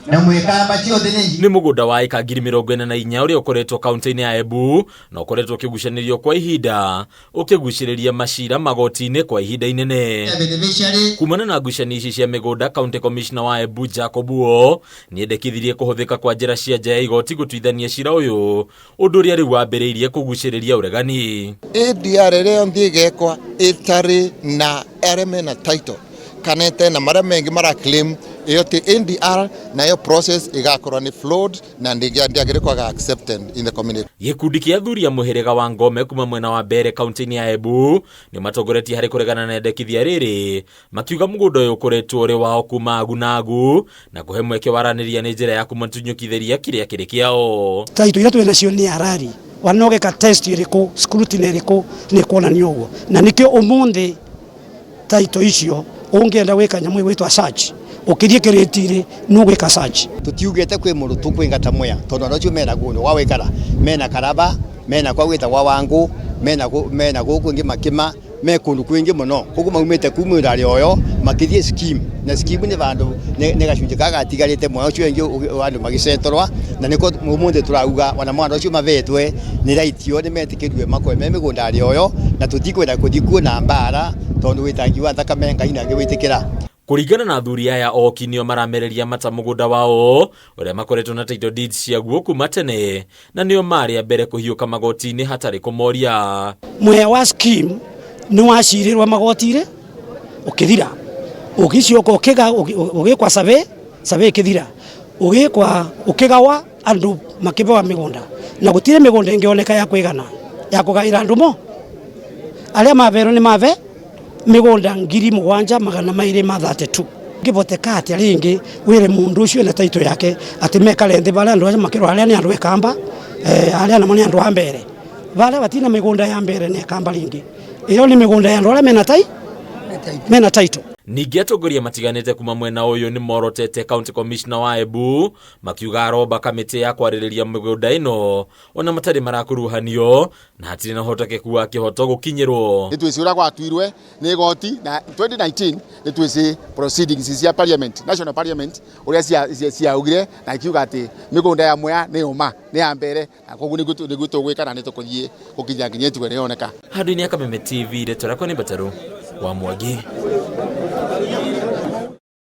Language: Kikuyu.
Na mwikamba ciothe nĩ Nĩ mũgũnda wa ĩka 44,000 ũrĩa ũkoretwo kaunti-inĩ ya Embu na ũkoretwo ũkĩgucanĩrio kwa ihinda, ũkĩgucĩrĩria macira magoti-inĩ kwa ihinda inene. Beneficiary. Kumana na ngucanio ici cia mĩgũnda, County Commissioner wa Embu Jacob Wo nĩendekithirie kũhũthĩka kwa njĩra cia nja ya igoti gũtuithania cira ũyũ, ũndũ ũrĩa rĩu wambĩrĩirie kũgucĩrĩria ũregani. ADR ĩrĩa yonthe ĩgekwa ĩtarĩ na arĩa mena title kana ĩtena marĩa mengĩ mara claim ĩyo ti ADR, nayo process ĩgakorwo nĩ flawed na ndĩngĩagĩrĩ kwaga accepted in the community. Gĩkundi kĩa athuri a mũhĩrĩga wa Ngome kuma mwena wa Mbere kaunti-inĩ ya Embu nĩ matongoretie harĩ kũregana na endekithia rĩrĩ, makiuga mũgũnda ũyũ ũkoretwo ũrĩ wao kuma agu na agu na kũhe mweke waranĩria nĩ njĩra ya kũmatunyũkithĩria kĩrĩa kĩrĩ kĩao. Taito iria twĩ nacio nĩ arari wanogeka test ĩrĩkũ, scrutiny ĩrĩkũ nĩ kuonania ũguo, na nĩkĩo ũmũthĩ taito icio ũngĩenda gwĩka nyamũ ĩgwĩtwa search, ũkĩthiĩ kĩrĩti-rĩ nĩ ũgwĩka search. Tũtiugĩte kwĩ mũndũ tũkũingata Mwea tondũ andũ acio mena kũndũ gwa gũikara, mena Karaba, mena kwa gwĩtagwa Wangũ, mena gũkũ ingĩ Makĩma, me kũndũ kwingĩ mũno. Koguo maumĩte kuu mwĩrarĩ oyo makĩthiĩ scheme, na scheme nĩ vandũ nĩ gacunjĩ karĩa gatigarĩte mwena ũcio ũngĩ andũ magĩcetorwa, na nĩko ũmũthĩ tũrauga ona andũ acio mavetwe nĩ right yao, nĩ metĩkĩrue makorwe me mĩgũnda-inĩ oyo, na tũtikwenda kũthiĩ kuo na mbara tondũ wĩtangi wa thakame Ngai ndangĩwĩtĩkĩra. Kũringana na athuri aya, oki nĩo maramereria mata mũgũnda wao ũrĩa makoretwo na title deeds ciaguo kuma tene, na nĩo marĩ a mbere kũhiũka magoti-inĩ hatarĩ kũmoria. Mwea wa scheme nĩ wacirĩrwo magoti-inĩ ũkĩthira, ũgĩcoka ũgĩkwa survey, survey ĩkĩthira, ũgĩkwa ũkĩgawa andũ makĩbewa mĩgũnda, na gũtirĩ mĩgũnda ĩngĩoneka ya kũigana ya kũgaĩra andũ mo. Arĩa maberwo nĩ mabe mĩgũnda 7232. Ngĩboteka atĩa rĩngĩ wĩre mũndũ ũcio na taito yake atĩ mekare nthĩ barĩa andũ acio makĩrwo arĩa nĩ andũ ekamba, arĩa namo nĩ andũ a mbere, barĩa batina mĩgũnda ya mbere nĩ ekamba rĩngĩ, ĩyo nĩ mĩgũnda ya andũ arĩa mena tai mena taito. Ningĩ atongoria matiganĩte kuma mwena ũyũ nĩ morotete County Commissioner wa Embu makiuga aromba kamĩtĩ ya kwarĩrĩria mĩgũnda ĩno ona matarĩ marakuruhanio na hatirĩ na ũhotekeku wa kĩhoto gũkinyĩrwo. Nĩ twĩci ũrĩa gwatuirwe nĩ igoti na 2019, nĩ twĩci proceedings cia parliament, national parliament, ũrĩa ciaugire na ikiuga atĩ mĩgũnda ya Mwea nĩ yoma nĩ ya mbere, na koguo nĩguo tũgwĩka na nĩ tũkũthiĩ gũkinya nginya itua rĩoneka. Handũ-inĩ ya Kameme TV, rĩtwa rĩakwa nĩ Mbatarũ wa Mwangi.